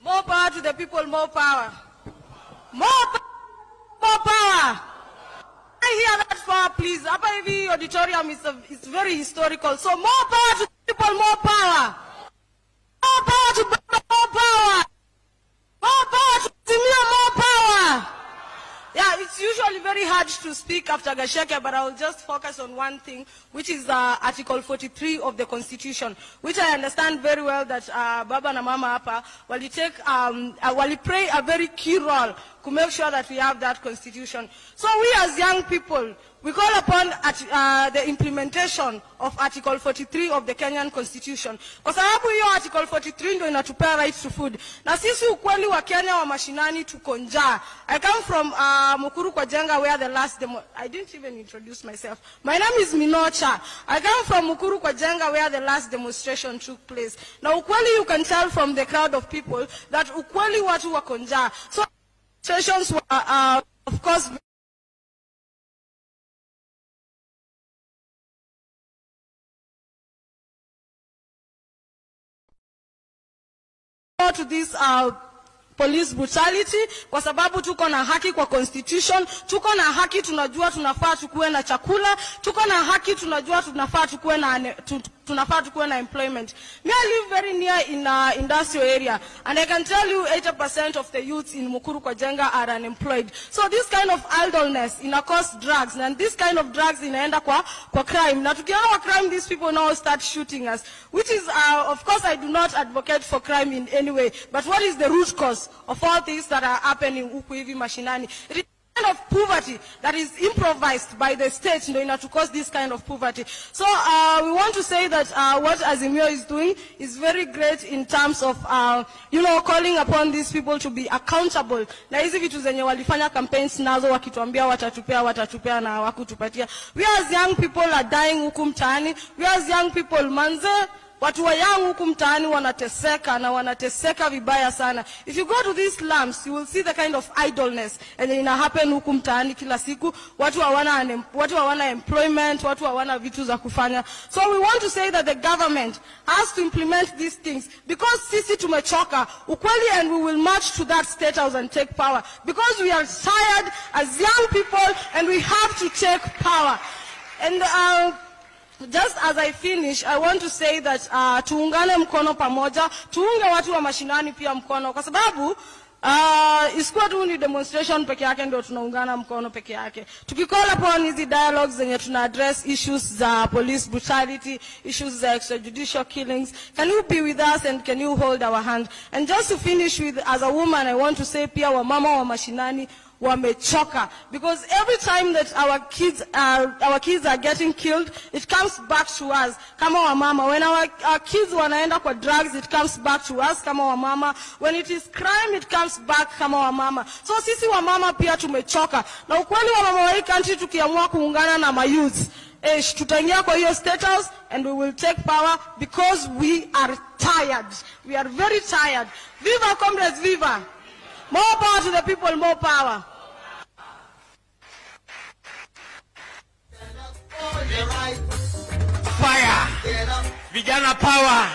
More power to the people, more power. More, more power. I hear that far, please. Hapa hivi auditorium is very historical. So more power to the people, more power. More power to Baba, more power. More power to Azimio, more power. Yeah, it's usually very hard to speak after Gacheke, but I'll just focus on one thing, which is Article 43 of the Constitution, which I understand very well that Baba na Mama hapa wali take, wali play a very key role to make sure that we have that Constitution. So we as young people, we call upon the implementation of Article 43 of the Kenyan Constitution. Kwa sababu hiyo Article 43 ndio inatupea right to food. Na sisi ukweli wa Kenya wa mashinani tuko njaa. I come from Mukuru kwa Jenga, where the last demo, I didn't even introduce myself. My name is Minocha. I come from Mukuru kwa Jenga, where the last demonstration took place. Na ukweli you can tell from the crowd of people that ukweli watu wako njaa. So demonstrations were of course to this police brutality, kwa sababu tuko na haki kwa constitution, tuko na haki, tunajua tunafaa tukuwe na chakula, tuko na haki, tunajua tunafaa tukuwe na employment. Me, I live very near in industrial area, and I can tell you 80% of the youths in Mukuru kwa Jenga are unemployed. So this kind of idleness ina cause drugs, and this kind of drugs inaenda kwa crime. Na tukiona kwa crime, these people now start shooting us, which is, of course, I do not advocate for crime in any way, but what is the root cause of all things that are happening huku hivi mashinani? It is kind of poverty that is improvised by the state in order to cause this kind of poverty. So we want to say that what Azimio is doing is very great in terms of calling upon these people to be accountable. Na hizi vitu zenye walifanya campaigns nazo wakituambia watatupea na hawakutupatia. We as young people are dying huku mtaani. We as young people, manze, watu wa young huku mtaani wanateseka na wanateseka vibaya sana. If you go to these slums, you will see the kind of idleness and ina happen huku mtaani kila siku. Watu hawana employment, watu hawana vitu za kufanya. So we want to say that the government has to implement these things, because sisi tumechoka ukweli, and we will march to that state house and take power, because we are tired as young people and we have to take power. And just as I finish, I want to say that tuungane mkono pamoja, tuunge watu wa mashinani pia mkono, kwa sababu isikuwa tu ni demonstration peke yake ndio tunaungana mkono peke yake. Tukicall upon hizi dialogues zenye tuna address issues za police brutality, issues za extrajudicial killings, can you be with us and can you hold our hand? And just to finish with, as a woman, I want to say pia wamama wa mashinani wamechoka, because every time that our kids are getting killed, it comes back to us kama wamama. When our kids wanaenda kwa drugs, it comes back to us kama wamama. When it is crime, it comes back kama wamama. So sisi wamama pia tumechoka. Na ukweli wamama wa hii country tukiamua kuungana na mayouths, tutaingia kwa hiyo state house and we will take power, because we are tired. We are very tired. Viva comrades, viva. More power to the people, more power. Fire! Vijana power!